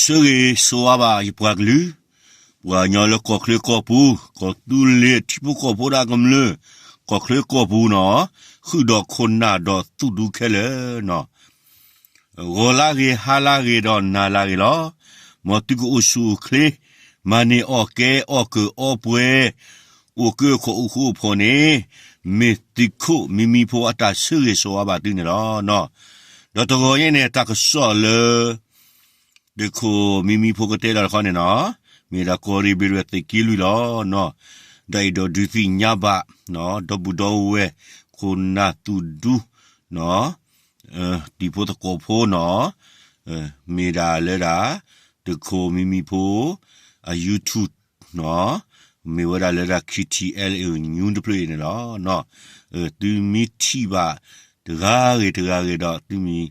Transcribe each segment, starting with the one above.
ဆၢဂ့ၤဆိဝါဘၣ်ယပှၤကလုာ်, ပှၤကညီလၢကီၢ်ချၢကီၢ်ပူၤ, ကီၢ်သူလ့ၤထံဖိကီၢ်ဖိဒီးကမျၢၢ်, ကီၢ်ချၢကီၢ်ပူၤနီၤ, ဃုာ်ဒီးခိၣ်နၢ်ဒီးသူၣ်ဒူခဲလၢာ်နီၤ. ဂီၤလၢဂ့ၤ ဟါလၢဂ့ၤဒီးနၤလၢဂ့ၤလီၤ. မ်သုကအိၣ်ဆူၣ်အိၣ်ချ့, မၤန့ၢ်အီၣ်ကဲ အီၣ်ကၢၤအီပှဲၤ, အိၣ်ကၢခိၣ်အိၣ်ဃူအိၣ်ဖိးန့ၣ်, မ့ၢ်သုးခိၣ်မံမံဖိအတၢ်ဆၢဂ့ၤဆိဝါဘၣ်သုန့ၣ်လီၤနီၤ. ဒီးတဂီၤညါန့ၣ် တၢ်ကစီၣ်လၢ သုးခိၣ်မံမံဖိကတဲလီၤတခီန့ၣ်နီၤ, မ့ၢ်ဒၣ်ကီၢ်ရ့ၣ်ဘ့ၣ်ဒွဲၣ်သုးက့လွံၢ်လီၤနီၤ. ဒီးအဲၣ်ဒိးဒုးသ့ၣ်ညါဘၣ်နီၤ, ဒီပုၢ်ဒီဝဲၢ် ခိၣ်နၢ်သူၣ်ဒူနီၤ, တံၤဖိသကိးဖိနီၤ, မ့ၢ်ဒၣ်လၢဒၣ် သုးခိၣ်မံမံဖိ အ YouTube နီၤ, မ့ၢ်ဝဲဒၣ်လၢဒၣ် KTLA ညူတဖျၢၣ်အံၤန့ၣ်လီၤနီၤ. သုမ့ၢ်ထံၣ်ဘၣ်တဂၤဂ့ၤတဂၤဂ့ၤဒီး သုမ့ၢ်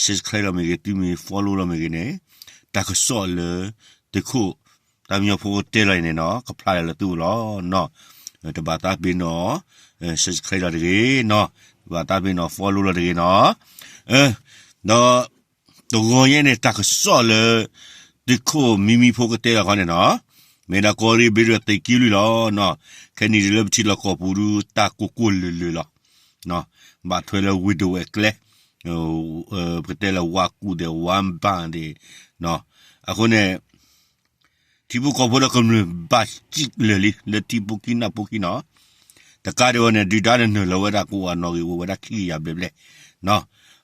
subscribe လီၤမ့ၢ်ဂ့ၤ, သုမ့ၢ် follow လီၤမ့ၢ်ဂ့ၤန့ၣ်, တၢ်ကစီၣ်လၢ သုးခိၣ် တၢ်မညီဖိတဲလီၤအံၤန့ၣ်နီၤ, ကဖျါလၢသုအိၣ်လီၤနီၤ. တဘၣ်သးပ့ၤနီၣ် subscribe လီၤတဂ့ၤနီၤ, တဘၣ်သးပ့ၤနီၣ် follow လီၤတဂ့ၤနီၤ. ဒီးတဂီၤညါန့ၣ် တၢ်ကစီၣ်လၢ သုးခိၣ်မံမံဖိကတဲလီၤခီန့ၣ်နီၤ, မ့ၢ်ဒၣ်ကီၢ်ရ့ၣ်ဘ့ၣ်ဒွဲၣ်သုးက့လွံၢ်လီၤနီၤ. ခဲနံၣ်ဒ်လၢပထံလီၢ်ကီၢ်ပူၤဒုး တၢ်ကိၢ်ကိၢ်လၢၤလၢၤလီၤ. ဘၣ်ထွဲလၢဝ့ၢ်ဒဝဲၢ်ကျဲ, ပကတဲလၢဝါကူၣ်ဒဲး ဝါဘၣ်ဒဲး, အဃိန့ၣ် ထံဖိကီၢ်ဖိဒီးကမျၢၢ်ဘၣ်စံၣ်လၢာ်လံ လၢထံဖိခံနၢ်ဖိခံနီၤ. တကးဒံးဘၣ်န့ၣ် ဒုၣ်ဒါန့ၣ်နုာ်လီၤဝဲဒၣ်ကိးအနီၣ်ဂံၢ်အိၣ်ဝဲဒၣ်ခံကယၤဘျဲၣ်ဘျဲၣ်နီၤ.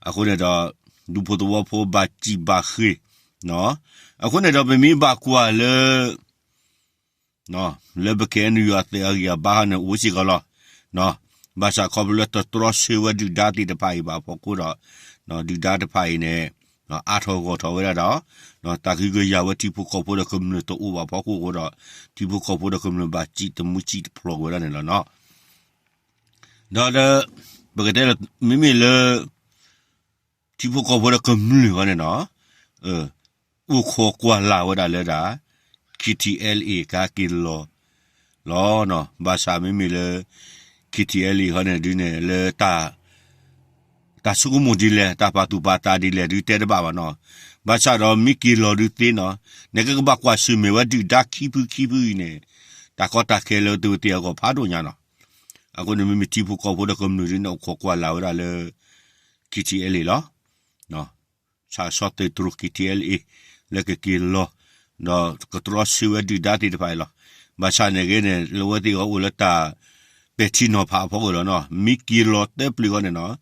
အဃိန့ၣ်ဒီး ဒူဖိသဝီဖိဘၣ်စံၣ်ဘၣ်ဃ့ၢ်နီၤ. အဃိန့ၣ်ဒီးပမ့ၢ်ဘၣ်ကွၢ်လၢ လၢပ KNU အသဲးအဂံၢ်အဘါဟီန့ၣ် အိၣ်စ့ၢ်ကီးလီၤ. ဘၣ်ဆၣ်ခီဖျိလၢတတြီဆၢဝဲဒုၣ်ဒါသ့ၣ်တဖၣ်အံၤဘၣ်အဖီခိၣ်ဒီး ဒုၣ်ဒါတဖၣ်အံၤန့ၣ် အါထီၣ်ဂီၢ်ထီၣ်ဝဲဒၣ်ဒီး တၢ်ကဟုကယာ်ဝဲထံဖိကီၢ်ဖိဒီးကမျၢၢ်တအိၣ်ဘၣ်အဖီခိၣ်အဃိဒီး ထံဖိကီၢ်ဖိဒီးကမျၢၢ်ဘၣ်စံၣ်တမူစံၣ်တဖျိးဝဲဒၣ်န့ၣ်လီၤနီၤ. ဒီးလၢ ပကတဲလၢ မ့မ့ၢ်လၢ ထံဖိကီၢ်ဖိဒီးကမျၢၢ်ဃီန့ၣ်နီၤ, အိၣ်ခိးကွၢ်လၢ်ဝဲဒၣ်လၢဒၣ် KTLA ကဟဲက့ၤလီၤလီၤနီၤ. ဘၣ်ဆၣ်မ့မ့ၢ်လၢ KTLA ဃီန့ၣ်ဒုးန့ၣ် လၢ တၢ်ဆိကမိၣ်ဒ်လဲၣ် တၢ်ပာ်သူၣ်ပာ်သးဒ်လဲၣ်ဒုးတဲတဘၣ်ဘၣ်နီၤ. ဘၣ်ဆၣ်ဒီးမ့ၢ်က့ၤလီၤဒုးသ့နီၤ, နကကဘၣ်ကွၢ်ဆၢၣ်မဲာ်ဝဲဒုၣ်ဒါခံဖုခံဖုအံၤန့ၣ် တၢ်ကီတၢ်ခဲလၢသုဝဲသ့ၣ်အဂီၢ်ဖးဒိၣ်ညါနီၤ. အဃိန့ၣ်မ့မ့ၢ်ထံဖိကီၢ်ဖိဒီးကမျၢၢ်ဒုးန့ၣ် အိၣ်ခိးကွၢ်လၢ်ဝဲဒၣ်လၢ KTLA လီၤ. ဆၣ်ဆီသုးတြိၤ KTLA လၢကက့ၤလီၤ ဒီးကတြီဆၢဝဲဒုၣ်ဒါသ့ၣ်တဖၣ်အံၤလီၤ. ဘၣ်ဆၣ်န့ၣ်ဂ့ၤန့ၣ် လၢဝဲသ့ၣ်အဂီၢ်အိၣ်လၢတၢ်ပဲာ်ထံနီၤဖးအဖီခိၣ်လီၤနီၤ. မ့ၢ်က့ၤလီၤသၢပျၢၤဃီန့ၣ်နီၤ,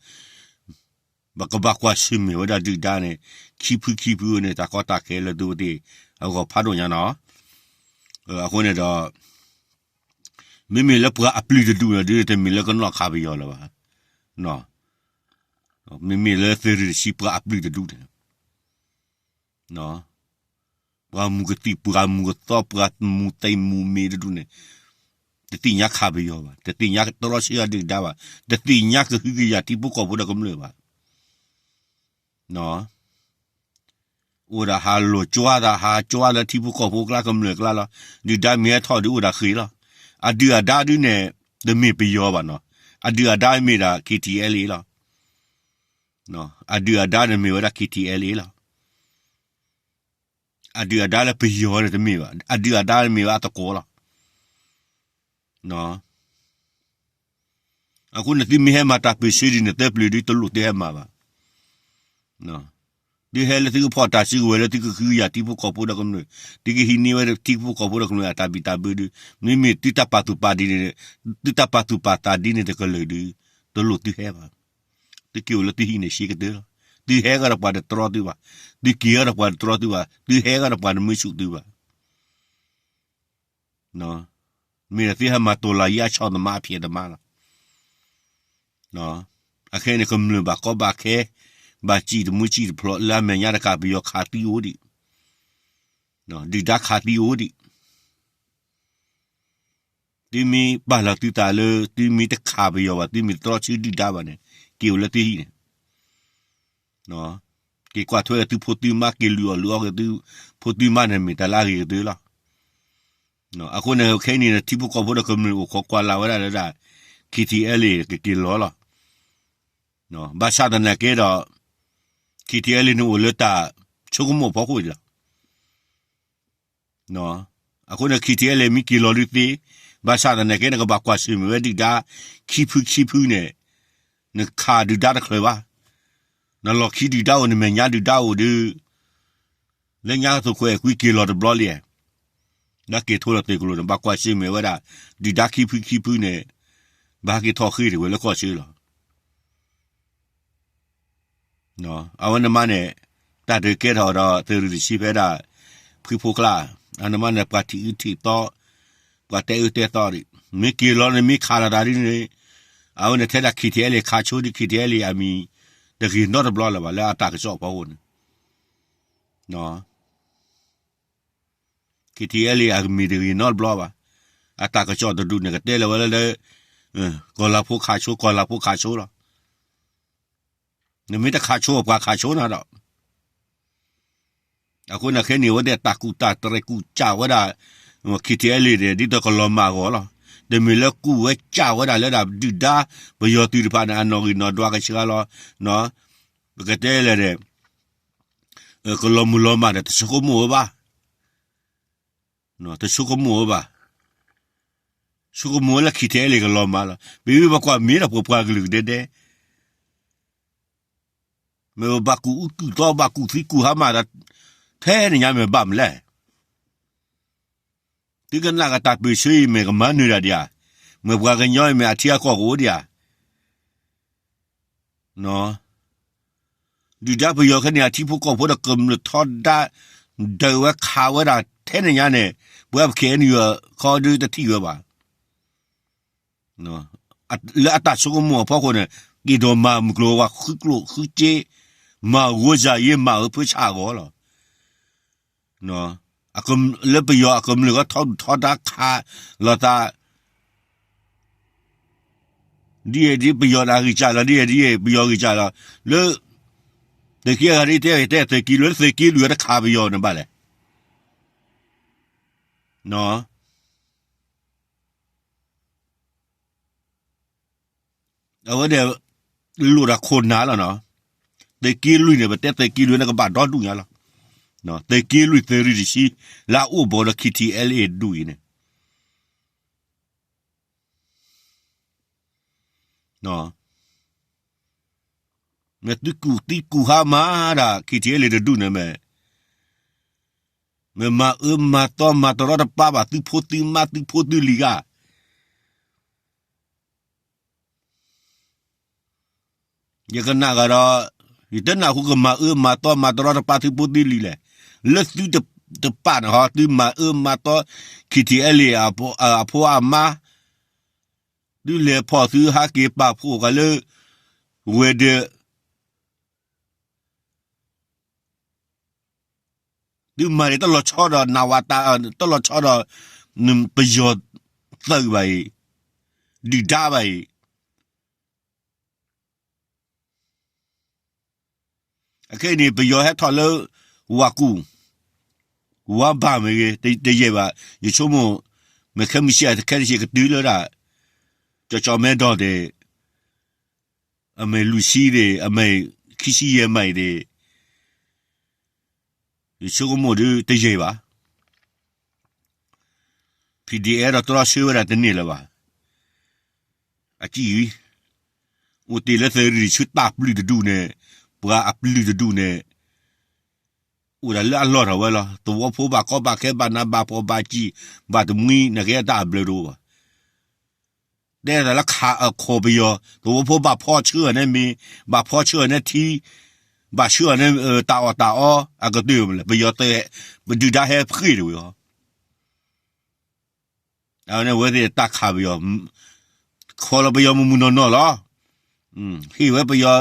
ပကဘၣ်ကွၢ်ဆၢၣ်မဲာ်ဝဲဒၣ်ဒုၣ်ဒါန့ၣ် ခံဖုခံဖုန့ၣ် တၢ်ကီတၢ်ခဲလၢသုဝဲသ့ၣ်အဂီၢ်ဖးဒိၣ်ညါနီၤ. အဃိန့ၣ်ဒီး မ့မ့ၢ်လၢပှၤအပျုၢ်တဒူၣ်န့ၣ်ဒုး တမ့ၢ်လၢကနီၣ်ခးပယီၤလၢၤဘၣ်. မ့မ့ၢ်လၢသုးရ့ၣ်တဆံပှၤအပျုၢ်တဒူၣ်န့ၣ် ပှၤမူကသံၣ် ပှၤမူကသီ ပှၤမူသ့မူမ့ၢ်တဒူၣ်န့ၣ် တသ့ၣ်ညါခးပယီၤဘၣ်, တသ့ၣ်ညါတြီဆၢဒုၣ်ဒါဘၣ်, တသ့ၣ်ညါကဟုကယာ်ထံဖိကီၢ်ဖိဒီးကမျၢၢ်ဘၣ်. အိၣ်ဒၣ်ဟးလိာ်ကွၢ်သး ဟးကွၢ်လၢထံဖိကီၢ်ဖိကျါကမျၢၢ်ကျါလီၤ. ဒုၣ်ဒါမ့ၢ်ဟဲထီၣ်ဒုးအိၣ်ဒၣ်ဃ့ၢ်လီၤ. အဒုၣ်အဒါဒုးန့ၣ် တမ့ၢ်ပယီၤဘၣ်နီၤ. အဒုၣ်အဒါမ့ၢ်ဒၣ် KTLA လီၤ. အဒုၣ်အဒါန့ၣ်မ့ၢ်ဝဲဒၣ် KTLA လီၤ. အဒုၣ်အဒါလၢပယီၤန့ၣ်တမ့ၢ်ဘၣ်. အဒုၣ်အဒါန့ၣ်မ့ၢ်ဝဲအသကိးလီၤ. အဃိန့ၣ်သုမ့ၢ်ဟဲမၤတၢ်ပၢၢ်ဆၢဒ်န့ၣ် သၢပျၢၤဒုးတလိၣ်သုဟဲမၤဘၣ်. သုဟဲလၢသုကဖီၣ်တၢ်စုကဝဲၤလၢသုကဟုကယာ်ထံဖိကီၢ်ဖိဒီးကမျၢၢ်, သုကဟံးန့ၢ်ဝဲထံဖိကီၢ်ဖိဒီးကမျၢၢ်အတၢ်ဘံၣ်တၢ်ဘၢဒုး, မ့မ့ၢ်သုတၢ်ပာ်သူၣ်ပာ်သးဒ်န့ၣ်, သုတၢ်ပာ်သူၣ်ပာ်သးဒ်န့ၣ်တကလုာ်ဒုး, တလိၣ်သုဟဲဘၣ်. သုက့ၤအိၣ်လၢသုဟံၣ်န့ၣ်ဆံးကတၢၢ်လီၤ. သုဟဲကဒီးပှၤတတြီသုဘၣ်, သုက့ၤကဒီးပှၤတတြီသုဘၣ်, သုဟဲကဒီးပှၤတမုာ်ဆူၣ်သုဘၣ်. မ့ၢ်ဒီးသုဟဲမၤတိၢ်လၢယါဆီၣ်သမါအဖျဲးသမါလီၤ. အခဲအံၤန့ၣ် ကမျၢၢ်ဘၣ်ကီဘၣ်ခဲ, ဘၣ်စံၣ်တမူစံၣ်တဖျိး လၢအမဲာ်ညါတကးပယီၤခးသံအိၣ်ဒံး, ဒုၣ်ဒါခးသံအိၣ်ဒံး. သုမ့ၢ်ပာ်လီၤသုသးလၢ သုမ့ၢ်တခးပယီၤဘၣ် သုမ့ၢ်တတြီဆၢဒုၣ်ဒါဘၣ်န့ၣ် က့ၤအိၣ်လၢသုဟံၣ်န့ၣ် က့ၤကွၢ်ထွဲသုဖိသုမါ က့ၤလုၢ်အီၣ်လုၢ်အီက့ၤသုဖိသုမါန့ၣ် မ့ၢ်တၢ်လၢအဂ့ၤကတၢၢ်လီၤ. အဃိန့ၣ် ခဲအံၤန့ၣ် ထံဖိကီၢ်ဖိဒီးကမျၢၢ်အိၣ်ခိးကွၢ်လၢ်ဝဲဒၣ်လၢဒၣ် KTLA ကက့ၤလီၤလီၤ. ဘၣ်ဆၣ်သနာ်က့ဒီး KTLA န့ၣ်အိၣ်လၢတၢ်ဆိကမိၣ်ဖီခိၣ်အံၤလီၤ. အဃိန့ၣ် ခံထံအဲလ့ၣ် မ့ၢ်က့ၤလီၤဒုးသ့, ဘၣ်ဆၣ်သနာ်က့ နကဘၣ်ကွၢ်ဆၢၣ်မဲာ်ဝဲဒုၣ်ဒါ ခံဖုခံဖုန့ၣ်, နခးဒုၣ်ဒါတချုးဘၣ်, နလီၢ်ခံဒုၣ်ဒါအိၣ် နမဲာ်ညါဒုၣ်ဒါအိၣ်ဒီး, လၢညါသုးခိၣ်အဲၣ်ကွံက့ၤလီၤတဘျီလံ, လၢက့ၤထိလီၤသုးကျိၤန့ၣ် ဘၣ်ကွၢ်ဆၢၣ်မဲာ်ဝဲဒၣ် ဒုၣ်ဒါခံဖုခံဖုန့ၣ်, ဘၣ်ဟဲက့ၤထီၣ်ဃ့ၢ်တ့ၢ်ဝဲလၢကီၢ်ဆၢလီၤ. အဝဲန့ၣ်မးန့ၣ်, တၢ်ဒုးကဲထီၣ်ဒီးသုးရ့ၣ်တဆံဖဲဒၣ် ဖှံဖိကျါ, အန့ၣ်မးန့ၣ် ပှၤထံၣ်အၢထံၣ်သီ, ပှၤတဲအၢတဲသီဒံး, မ့ၢ်က့ၤလီၤန့ၣ် မ့ၢ်ခးလီၤတၢ်ဒ်န့ၣ်, အဝဲန့ၣ်ထဲဒၣ် ခံထံအဲလ့ၣ် ခးဆိဒ် ခံထံအဲလ့ၣ် အမံၤ တဂ့ၤနီတဘျီလၢၤဘၣ် လၢအတၢ်ကစီၣ်အဖီခိၣ်န့ၣ် ခံထံအဲလ့ၣ် အမံၤတဂ့ၤနီတဘျီဘၣ်. အတၢ်ကစီၣ်တဒူၣ်န့ၣ် ကတဲလၢၤဝဲလၢ ကီၢ်လၤဖိခးဆိ ကီၢ်လၤဖိခးဆိလီၤ. နမ့ၢ်တခးဆိ ပှၤခးဆိနၤဒီး, အဃိန့ၣ်ခဲန့ၣ် အဝဲဒၣ်တၢ်ကူၣ်တၢ်တြဲၤကူၣ်ကၢ်ဝဲဒၣ် ခံထံအဲလ့ၣ်န့ၣ် ဒ်သိးကလီၤမၢ်အဂီၢ်လီၤ. တမ့ၢ်လၢကူၣ်ဝဲကၢ်ဝဲဒၣ်လၢဒၣ်ဒုၣ်ဒါ ပယီၤသုးတဖၣ်န့ၣ် အနီၣ်ဂံၢ်နီၣ်ဒွးကဆှီလီၤ. ပကတဲလဲၣ်န့ၣ် ကလီၤမုၢ်လီၤမၢ်ဒီး တဆိကမိၣ်ဝဲဘၣ်, တဆိကမိၣ်ဝဲဘၣ်. ဆိကမိၣ်ဝဲလၢခံထံအဲလ့ၣ် ကလီၤမၢ်လီၤ. ပမ့ၢ်ဘၣ်ကွၢ်မ့ၢ်ဒီး ပပှၤကလုာ်ကဒဲဒဲ, မ့ၢ်ဘၣ်ကူၣ်အူကူၣ်သီ ဘၣ်ကူၣ်သံကူၣ်ဟါမၢ်ဒီး ထဲန့ၣ်ညါ မ့ၢ်ဘၣ်မနုၤလဲၣ်. သုကနၣ်ကတၢ်ပၢၢ်ဆၢအံၤ မ့ၢ်ကမၤနၢၤတၢ်ဒံးဧါ, မ့ၢ်ပှၤကညီအံၤ မ့ၢ်အထံအကီၢ်ကအိၣ်ဒံးဧါ. ဒုၣ်ဒါပယီၤခဲန့ၣ် အထံဖိကီၢ်ဖိဒီး ကမျၢၢ်ထီဒါ ဒုးဝဲခးဝဲဒၣ်ထဲန့ၣ်ညါန့ၣ်, ပဝဲပခဲအံၤန့ၣ် ခီဒုတထံၣ်ဝဲဘၣ်. လၢအတၢ်ဆိကမိၣ်အဖီခိၣ်န့ၣ် က့ၤဒိးမၤမုၢ်ကျိၤဝဲၤကွာ် ဃုကျိၣ်ဃုစ့, မၤဂိၤစၢ်ယ့ မၤအၢဖၢဆးအဂီၢ်လီၤ. လၢပယီၤအကမျၢၢ်ကထီဒုၣ်ထီဒါခးလိာ်သး ဒ်အံၤဒ်ပယီၤတၢ်ဂံၢ်စၢ်လီၤ, ဒ်အံၤဒ်အံၤ ပယီၤဂံၢ်စၢ်လီၤ. လၢ သုးက့အဂၤဒ်တဲတဲ သုးက့လွံၢ် လၢသုးက့လွံၢ်အတခးပယီၤန့ၣ်ဘၣ်လဲၣ်. အဝဲန့ၣ် လိၣ်တၢ်ခိၣ်နၢ်လီၤနီၤ. သုးက့လွံၢ်န့ၣ် ပတဲသုးက့လွံၢ်န့ၣ် ကဘၣ်ဒီဒူၣ်ညါလီၤ. သုးက့လွံၢ် သုးရ့ၣ်တဆံ လၢအအိၣ်ဘူးဒီး ခံထံအဲလ်အ့ တဒူၣ်အံၤန့ၣ် မ့ၢ်သုကူၣ်သံကူၣ်ဟါမၢ်ဒၣ် ခံထံအဲလ်အ့ တဒူၣ်န့ၣ်မ့ၢ်, မ့ၢ်မၤအၢမၤသီမၤတရီတပါဘၣ် သုဖိသုမါသုဖိသုလံၤဂၤ ယကနၣ်ဂၤဒီး ယတနၢ်ဟူကမၤအၢမၤသီမၤတရီတပါသုဖိသုလံၤလဲၣ်. လၢသုတပာ်န့ၣ်ဟီ သုမၤအၢမၤသီ ခံထံအဲလ်အ့ အဖိအမါ, သုလဲၤဖီၣ်သုဟးက့ၤပာ်ဖှိၣ်ဃာ်လၢ ဝဲၤဒၢး သုမၤန့ၣ် တလီၤဆီဒီးနးဝးတၢ် တလီၤဆီဒီး ပယီၤသုးဘၣ်အံၤ, ဒုၣ်ဒါဘၣ်အံၤ. အခဲအံၤန့ၣ် ပယီၤဟဲထီၣ်လၢ ဝၤကူၣ် ဝၤဘၣ်မ့ၢ်ဂ့ၤ တယဲၢ်ဘၣ်. ယဆိကမိၣ် မ့ၢ်ခဲမုၢ်ဆ့ၣ် ခဲတဆ့ၣ်ကတုၤလၢဒၣ် ကၠီၣ်ကၠီၣ်မဲဒီး အမ့ၢ်လွံၢ်ဆံဒီး အမ့ၢ်ခံဆံယဲၢ်မံၤဒီး ယဆိကမိၣ်ဒုးတယဲၢ်ဘၣ်. ဖံးဒံးအဲၣ်ဒိးတြီဆၢဝဲဒၣ်တန့ၢ်လၢၤဘၣ်. အကံၣ်အံၤ အိၣ်တ့ၢ်လၢသုးရ့ၣ်တဆံတၢ်ပျုၢ်တဒူၣ်န့ၣ်, ပှၤအပျုၢ်တဒူၣ်န့ၣ် အိၣ်ဒၣ်လၢအလီၢ်ထီၣ်ဝဲလီၤ. သဝီဖိဘၣ်ကီဘၣ်ခဲ ဘၣ်နးဘၣ်ဖှီၣ်ဘၣ်စံၣ် ဘၣ်တမှံၤ နာ်က့အတၢ်အဘျုးတအိၣ်ဘၣ်. တဲသးလၢခးအခိၣ်ပယီၤ, သဝီဖိဘၣ်ဖီဆှၢအီၤန့ၣ်မ့ၢ်, ဘၣ်ဖီဆှၢအီၤန့ၣ်ထံ, ဘၣ်ဆှၢအီၤန့ၣ် တၢ်အီၣ်တၢ်အီ, အကတၢၢ်မလဲၣ်, ပယီၤသုး, ပဒုၣ်ဒါဟဲဃ့ၢ်တဝံၤအီၤ အဝဲန့ၣ်ဝဲသ့ၣ်တၢ်ခးပယီၤ, ခီလီၤပယီၤမုၢ်မုၢ်နီၢ်နီၢ်လီၤ. ဟ့ၣ်ဝဲပယီၤ,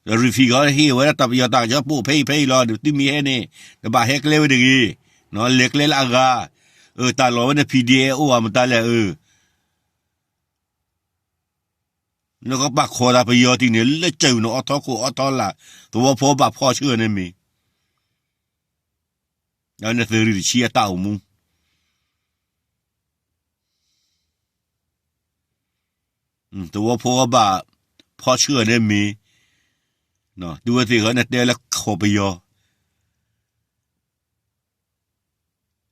ရံၣ်ဖံးကီး ဟ့ၣ်ဝဲဒၣ်တၢ်ပယီၤတၢ်ကစီၣ်ပိာ်ဖဲအံၤဖဲအံၤလီၤ. သုမ့ၢ်ဟဲန့ၣ် တဘၣ်ဟဲကျဲဝဲတဂ့ၤ, လဲၤကျဲလၢအဂၤ, တၢ်လီၢ်ဝဲန့ၣ် ဖံးဒံးအဲၣ်အိၣ်အမတၤလဲၣ်, နကဘၣ်ခိးတၢ်ပယီၤတံၢ်န့ၣ် လၢကၢၢ်နၤအီထီခိၣ်အီထီလာ်, သဝီဖိဘၣ်ဖီဆှၢအီၤန့ၣ်မ့ၢ်, အဝဲန့ၣ်သုးရ့ၣ်တဆံအတၢ်အိၣ်မူ သဝီဖိဘၣ်ဖီဆှၢအီၤန့ၣ်မ့ၢ်, သုဝဲသ့ၣ်ဂီၢ်န့ၣ်တဲလၢခိးပယီၤ,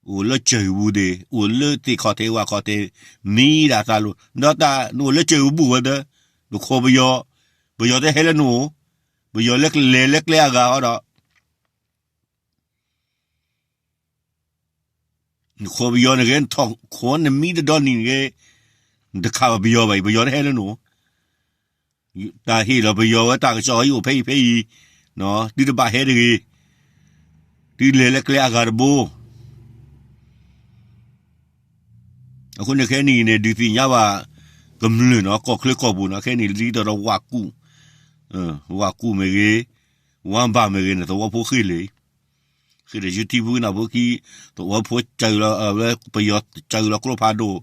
အိၣ်လၢစၢၢ်ပူၤသ့ၣ်, အိၣ်လၢသ့ၣ်ခီၣ်ထံးဝၣ်ခီၣ်ထံး, မံဒၣ်သးလိၤ, ဒီးတၢ်နအိၣ်လၢစၢၢ်ပူၤဝဲသ့ၣ်, နခိးပယီၤ, ပယီၤတဟဲလၢနအိၣ်, ပယီၤလၢလဲၤလၢကျဲအဂၤဃီဒီး နခိးပယီၤန့ၣ်ဂ့ၤ, နထီၣ်ခိးနမံတဒီနံၤန့ၣ်ဂ့ၤ, နတခးဘၣ်ပယီၤဘၣ်အံၤ, ပယီၤတဟဲလၢနအိၣ်, တၢ်ဟ့ၣ်လီၤပယီၤဝဲတၢ်ကစီၣ်အံၤအိၣ်ဖဲအံၤဖဲအံၤ, သုတဘၣ်ဟဲတဂ့ၤ, သုလဲၤလၢကျဲအဂၤတဘိ. အဃိန့ၣ်ခဲနံၣ်န့ၣ် ဒုးသ့ၣ်ညါဘၣ်ကမျၢၢ်နီၤ, ကီၢ်ချၢကီၢ်ပူၤနီၤ, ခဲနံၣ်ဒ်သိးဒီးဝၣ်ကူၣ်, ဝၣ်ကူၣ်မ့ၢ်ဂ့ၤ, ဝါဘၣ်မ့ၢ်ဂ့ၤန့ၣ် သဝီဖိဃ့ၢ်လၢာ်, ဃ့ၢ်ဒီးယုထံဖိကနၢ်ဖိခံ, သဝီဖိစၢၤလီၤ, ပယီၤစၢၤလီၤကျိဖးဒိၣ်,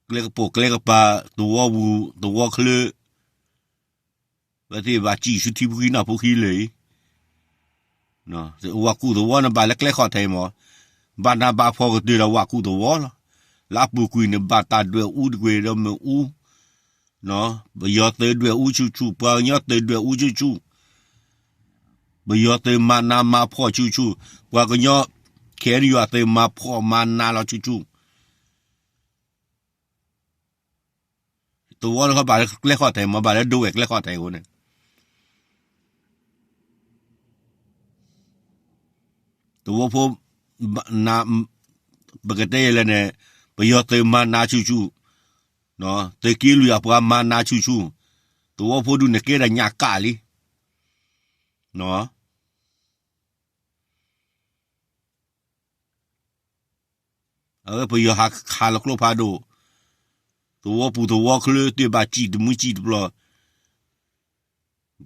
ကျဲကပိာ်ကျဲကပၤ, သဝီပူၤ, သဝီချၢ, ပသ့ၣ်ဘၣ်စံၣ်ဆူထံဖိခံနၢ်ဖိခံလၢာ်အံၤ, ဝၣ်ကူၣ်သဝီန့ၣ်ဘၣ်လၢကျဲခီၣ်ထံးမး, ဘၣ်နးဘၣ်ဖှီၣ်ကတၢၢ်ဒီးဝၣ်ကူၣ်သဝီလီၤ. လၢအပူၤကွံာ်န့ၣ် ဘၣ်တၢ်ဒွဲၣ်အူတကွ့ၢ်ဒီးမ့ၣ်အူ, ပယီၤသုးဒွဲၣ်အူဆူၣ်ဆူၣ်, ပှၤကညီသုးဒွဲၣ်အူဆူၣ်ဆူၣ်, ပယီၤသုးမၤနးမၤဖှီၣ်ဆူၣ်ဆူၣ်, ပှၤကညီ ခ့ၣ်အဲၣ်ယူၣ် အသုးမၤဖှီၣ်မၤနးလီၤဆူၣ်ဆူၣ်. သဝီတခီဘၣ်လၢကျဲခီၣ်ထံးမး, ဘၣ်လၢဒိဝဲၢ်ကျဲခီၣ်ထံးအဃိန့ၣ်, သဝီဖိ, ပကတဲယဲလဲၣ်န့ၣ်, ပယီၤသုးမၤနးဆူၣ်ဆူၣ်, သုးက့လွံၢ်အပှၤမၤနးဆူၣ်ဆူၣ်, သဝီဖိဒုးန့ၣ်ကဲဒၣ်ညၣ်ကၣ်လံ. အဝဲပယီၤဟးခးလီၤကျိဖးဒိၣ်, သဝီပူၤသဝီချၢသ့ၣ်ဘၣ်စံၣ်တမုၢ်စံၣ်တပျီၤ,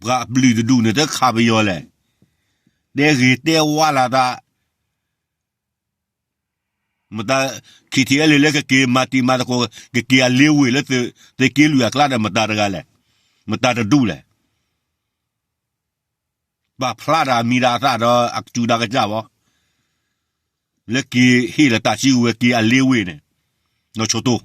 ပှၤအဘျုးတဒူၣ်န့ၣ်တခးပယီၤလဲၣ်, တဲဂ့ၤတဲဝါလၢတၢ်, မတၤ ခံထံအဲလ့ၣ်လၢကက့ၤမၤတံၤမၤသကိး, ကက့ၤအလ့ဝ့ၢ်လၢသုးက့လွံၢ်အကျါဒီး မတၤတဂၤလဲၣ်, မတၤတဒူၣ်လဲၣ်. ပာ်ဖျါတၢ်မံၤတၢ်အသၣ်ဒီးအကစူၤဒၣ်ကစၢ်ဘၣ်, လၢက့ၤဟ့ၣ်လီၤတၢ်စုကဝဲၤက့ၤအလ့ဝ့ၢ်န့ၣ်, နီၢ်ဆိတိၢ်,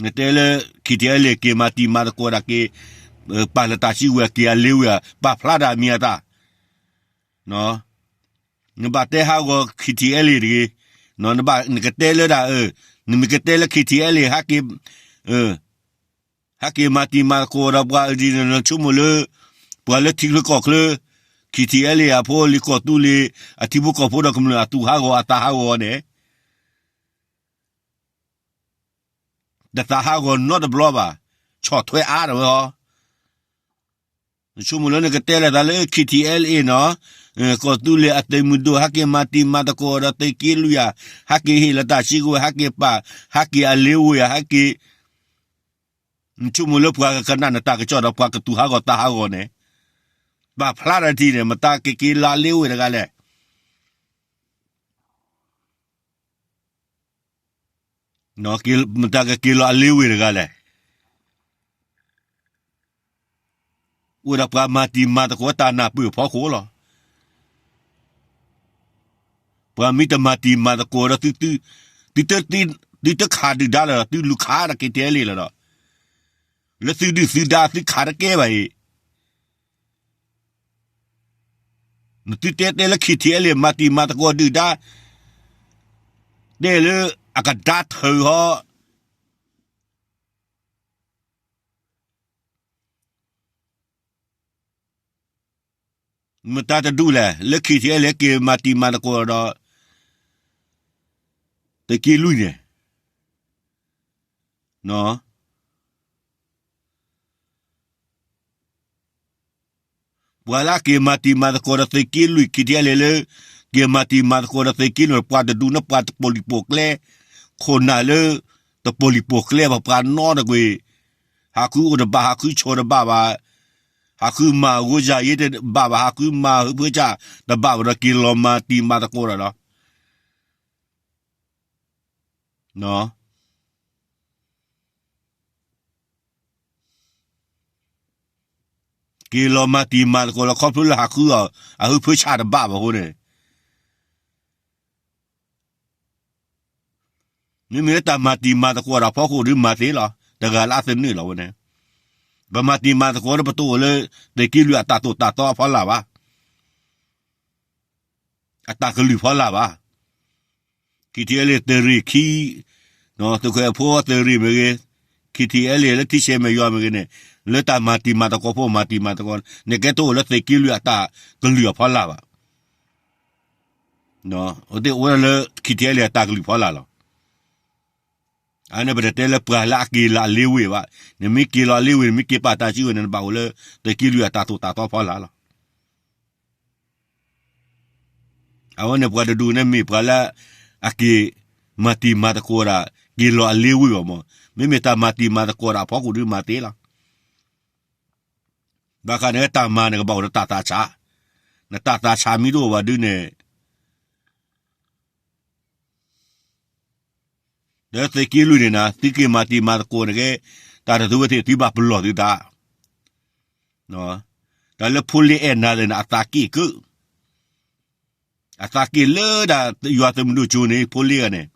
နတဲလၢ ခံထံအဲလ့ၣ် က့ၤမၤတံၤမၤသကိးဒၣ်က့ၤ, ပာ်လီၤတၢ်စုကဝဲၤက့ၤအလ့ဝ့ၢ်ဧါ, ပာ်ဖျါတၢ်မံၤအသၣ်, နဘၣ်တဲဟးဂီၤ ခံထံအဲလ့ၣ်တဂ့ၤ, နကတဲလၢဒၣ်, နမ့ၢ်ကတဲလၢ ခံထံအဲလ့ၣ် ဟဲက့ၤ, ဟဲက့ၤမၤတံၤမၤသကိးဒီးပှၤအံၤန့ၣ် နဆိကမိၣ်လၢ ပှၤလၢထံချၢကီၢ်ချၢ, ခံထံအဲလ့ၣ်အဖိလံၤကီၢ်သူလ့ၤ, အထံဖိကီၢ်ဖိဒီးကမျၢၢ်အသူၣ်ဟးဂီၤအသးဟးဂီၤန့ၣ် တသးဟးဂီၤနီတဘျီဘၣ်, ဆီၣ်ထွဲအါထီၣ်ဝဲဟီ. နဆိကမိၣ်လၢနကတဲလီၤသးလၢ ခံထံအဲလ့ၣ်နီၤ, ကီၢ်သူလ့ၤအသုးမုၢ်ဒိၣ် ဟဲက့ၤမၤတံၤမၤသကိးဒီးသုးက့လွံၢ်ဧါ, ဟဲက့ၤဟ့ၣ်လီၤတၢ်စုကဝဲၤ, ဟဲက့ၤပာ်, ဟဲက့ၤအလ့ဝ့ၢ်ဧါ, ဟဲက့ၤ, နဆိကမိၣ်လၢပှၤကကနၣ်နတၢ်ကစီၣ်ဒီးပှၤကသူၣ်ဟးဂီၤသးဟးဂီၤန့ၣ်, ပာ်ဖျါထီၣ်ထံန့ၣ် မတၤကက့ၤလီၤအလ့ဝ့ၢ်တဂၤလဲၣ်. မတၤကက့ၤလီၤအလ့ဝ့ၢ်တဂၤလဲၣ်. အိၣ်ဒီးပှၤမၤတံၤမၤသကိးတၢ်နၢ်ပၢၢ်ဖီခိၣ်လီၤ. ပှၤမ့ၢ်တမၤတံၤမၤသကိးဒီးသု, သုတခးဒုၣ်ဒါလၢၤဒီး သုလူၤခးဒီး ခံထံအဲလ့ၣ်လၢၤဒီး, လၢသုဒုၣ်သုဒါ သုခးတကဲဘၣ်အံၤ. နသုတဲတဲလၢ ခံထံအဲလ့ၣ် မၤတံၤမၤသကိးဒုၣ်ဒါ, တဲလၢအကဒါထၢၣ်ဟီ, မတၤတဒူၣ်လဲၣ်, လၢ ခံထံအဲလ့ၣ် ဟဲက့ၤမၤတံၤမၤသကိးဒီး သုးက့လွံၢ်န့ၣ် ပှၤလၢက့ၤမၤတံၤမၤသကိးဒီးသုးက့လွံၢ် ခံထံအဲလ့ၣ်လၢ က့ၤမၤတံၤမၤသကိးဒီးသုးက့လွံၢ် ပှၤတဒူၣ်န့ၣ် ပှၤတပိာ်လံာ်ပိာ်ကျဲ, ခိၣ်နၢ်လၢ တပိာ်လံာ်ပိာ်ကျဲဘၣ် ပှၤနီတကွ့ၢ်, ဟးဃုအိၣ်တဘၣ် ဟးဃုဆိးတဘၣ်ဘၣ်, ဟးဃုမၤဂိယၤယ့တဘၣ်ဘၣ် ဟးဃုမၤဟုဖၢဆၣ်တဘၣ်ဘၣ်ဒီး က့ၤလီၤမၤတံၤမၤသကိးဒီးလီၤ. က့ၤလီၤမၤတံၤမၤသကိးလီၤ ခီဖျိလၢဟးဃုအီၤ အဟုဖၢဆၣ်တဘၣ်ဘၣ်အဃိန့ၣ်, မ့မ့ၢ်လၢတၢ်မၤတံၤမၤသကိးဒီးဖီခိၣ်ဒုးမၤသ့လီၤ, တဂၤလၢအသနၢၣ်လီၤဝဲန့ၣ်, ပမၤတံၤမၤသကိးဒီးပတအိၣ်လၢ သုးက့လွံၢ်အတၢ်သိၣ်တၢ်သီအဖီလာ်ဘၣ်. အတၢ်ကလုၢ်ဖီလာ်ဘၣ်. ခံထံအဲလ့ၣ် သုးရ့ၣ်ခံ, သုးခွဲးဖိသုးရ့ၣ်မ့ၢ်ဂ့ၤ, ခံထံအဲလ့ၣ်လၢထံဆဲးမဲာ်ယွၤမ့ၢ်ဂ့ၤန့ၣ်, လၢတၢ်မၤတံၤမၤသကိးဖိ မၤတံၤမၤသကိးန့ၣ် နကဲတအိၣ်လၢသုးက့လွံၢ်အတၢ်ကလုၢ်အဖီလာ်ဘၣ်. အဝဲသ့ၣ်အိၣ်ဝဲဒၣ်လၢ ခံထံအဲလ့ၣ် အတၢ်ကလုၢ်ဖီလာ်လီၤ. အန့ၣ်ပတတဲလၢပှၤလၢအက့ၤလီၤအလ့ဝ့ၢ်ဘၣ်. နမ့ၢ်က့ၤလီၤအလ့ဝ့ၢ် နမ့ၢ်က့ၤပာ်တၢ်စုကဝဲၤန့ၣ် နဘၣ်အိၣ်လၢ သုးက့လွံၢ်အတၢ်သိၣ်တၢ်သီဖီလာ်လီၤ. အဝဲန့ၣ်ပှၤတဒူၣ်န့ၣ်မ့ၢ်ပှၤလၢ အက့ၤမၤတံၤမၤသကိးဒၣ် က့ၤလီၤအလ့ဝ့ၢ်ဘၣ်မး. မ့မ့ၢ်တၢ်မၤတံၤမၤသကိးဒၣ်အဖီခိၣ်ဒုးမၤသ့လီၤ. ဘၣ်ဃးန့ၣ်တၢ်မၤန့ၣ် ကဘၣ်အိၣ်ဒီးတၢ်သးဆး, နတၢ်သးဆးမ့ၢ်တအိၣ်ဘၣ်ဒုးန့ၣ် ဒီးသုးက့လွံၢ်န့ၣ်နၤ သုက့ၤမၤတံၤမၤသကိးန့ၣ်က့, တၢ်တသ့ဝဲသ့ၣ်သုဘၣ်ပလီၢ်သုသး, တၢ်လၢဖိလ့အဲၣ်နၤသ့ၣ်န့ၣ် အသးက့ၣ်ကၢ, အသးက့ၣ်လၢဒၣ်ယွၤသုးမုၢ်ဒိၣ်ကၠိန့ၣ် ဖိလ့ဂၤန့ၣ်,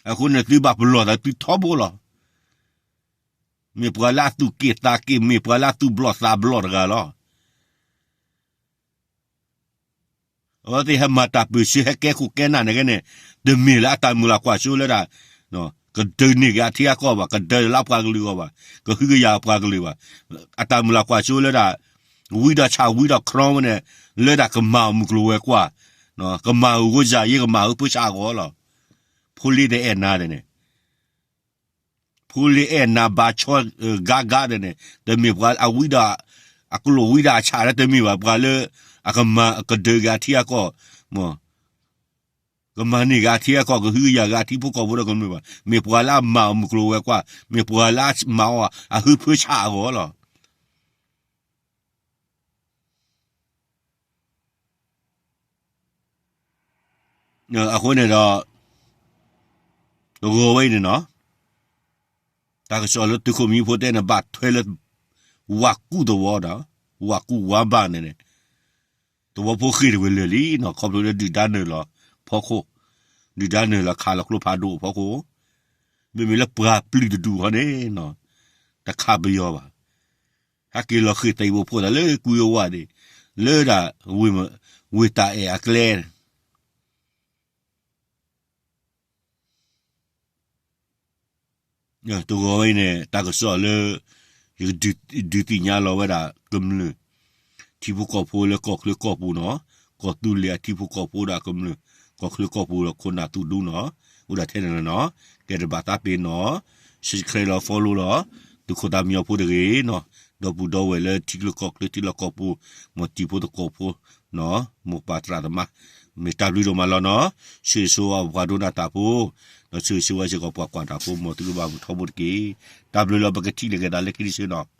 အဃိန့ၣ်သုဘၣ်ပလီၢ်သးသုထီဘိလီၤ. မ့ၢ်ပှၤလၢအသူၣ်က့ၣ်သးက့ၣ် မ့ၢ်ပှၤလၢအသူၣ်ဘျီၣ်သးဘျီၣ်တဂၤလီၤ. အဝဲသ့ၣ်ဟဲမၤတၢ်ပၢၢ်ဆၢဟဲကဲခိၣ်ကဲနၢ်န့ၣ်က့န့ၣ်, တမ့ၢ်လၢအတၢ်မုၢ်လၢ်ကွၢ်စိလၢဒၣ်, ကဒုးန့ၢ်က့ၤအထံအကီၢ်ဘၣ်, ကဒုးလၢပှၤကလုာ်အဂီၢ်ဘၣ်, ကဟုကယာ်ပှၤကလုာ်ဘၣ်. အတၢ်မုၢ်လၢ်ကွၢ်စိလၢဒၣ်, ဝံဒီးဆၣ်ဝံဒီး ခရီဝဲန့ၣ်, လၢဒၣ်ကမၤအီၤမုၢ်ကျိၤဝဲၤကွာ်, ကမၤအီၤဂိၢ်ယၤယ့ ကမၤအီၤဟုဖၢဆၣ်အဂီၢ်လီၤ. ဖိလ့တအဲၣ်နၤသ့ၣ်န့ၣ် ဖိလ့အဲၣ်နၤဘၣ်ဆီဂၤဂၤသ့ၣ်န့ၣ်, တမ့ၢ်ပှၤအဝံဒီး, အကျိာ်ဝံဒီးအဆၣ်လၢတမ့ၢ်ဘၣ်, ပှၤလၢအကမၤကဒုးက့ၤအထံအကီၢ်, ကမၤန့ၢ်က့ၤအထံအကီၢ် ကဟုကယာ်က့ၤအထံဖိကီၢ်ဖိဒီးကမျၢၢ်ဘၣ်, မ့ၢ်ပှၤလၢအမၤအီၤမုၢ်ကျိၤဝဲၤကွာ်, မ့ၢ်ပှၤလၢအမၤအီၤအဟုဖၢဆၣ်အဂီၢ်လီၤ. အဃိန့ၣ်ဒီး, တဂီၤဝဲအံၤန့ၣ်နီၤ, တၢ်ကစီၣ်လၢသုးခိၣ်မံဖိတဲန့ၣ် ဘၣ်ထွဲလၢ ဝၤကူၣ်သဝီဒီး, ဝၤကူၣ်ဝါဘၣ်န့ၣ်န့ၣ်, သဝီဖိဃ့ၢ်တဝဲလၢာ်လံနီၤ, ခီဖျိလၢဒုၣ်ဒါနုာ်လီၤဖီခိၣ်, ဒုၣ်ဒါနုာ်လီၤခးလီၤကျိဖးဒိၣ်အဖီခိၣ်, မ့မ့ၢ်လၢပှၤပျုၢ်တဒူၣ်ဃီန့ၣ်နီၤ, တခးပယီၤဘၣ်. ဟဲက့ၤလီၤဃ့ၢ်သံးဖိဖိသးလၢကွံအဝဲဒၣ်, လၢဒၣ်, ဝ့ၢ်တၢ်အဲၣ်အကျဲ တဂီၤဝဲအံၤန့ၣ် တၢ်ကစီၣ်လၢ ယကဒုးသ့ၣ်ညါလီၤဝဲဒၣ်ကမျၢၢ် ထံဖိကီၢ်ဖိလၢကီၢ်ချၢကီၢ်ပူၤနီၤ, ကီၢ်သူလ့ၤအထံဖိကီၢ်ဖိဒီးကမျၢၢ် ကီၢ်ချၢကီၢ်ပူၤဒီးခိၣ်နၢ်သူၣ်ဒူနီၤ, အိၣ်ဒၣ်ထဲန့ၣ်လီၤနီၤ, ကဲတဘၣ်သးပ့ၤနီၤ, subscribe လီၤ follow လီၤ, သုးခိၣ်သးမံညီဖိတဂ့ၤနီၤ, ဒီပုၢ်ဒီဝဲၢ်လၢထံချၢကီၢ်ချၢထံလီၢ်ကီၢ်ပူၤ, မ်တံၤဖိသကိးဖိနီၤ, မိၢ်ပၢ်သရၣ်သမါ, မ့ၢ်တၢ်ဘျုးဒိၣ်မးလီၤနီၤ, ဆၢဂ့ၤဆၢဝါပှၤဒိကနၣ်တၢ်ဖိ ဒီးဆၢဂ့ၤဆၢဝါစ့ၢ်ကီးပှၤကွၢ်တၢ်ဖိ မ်သုကဘၣ်မုာ်ထီဘိတက့ၢ်. တၢ်ဘျုးလီၤ ပကထံၣ်လိာ်က့ၤသးလၢခံတဆၢနီၤ.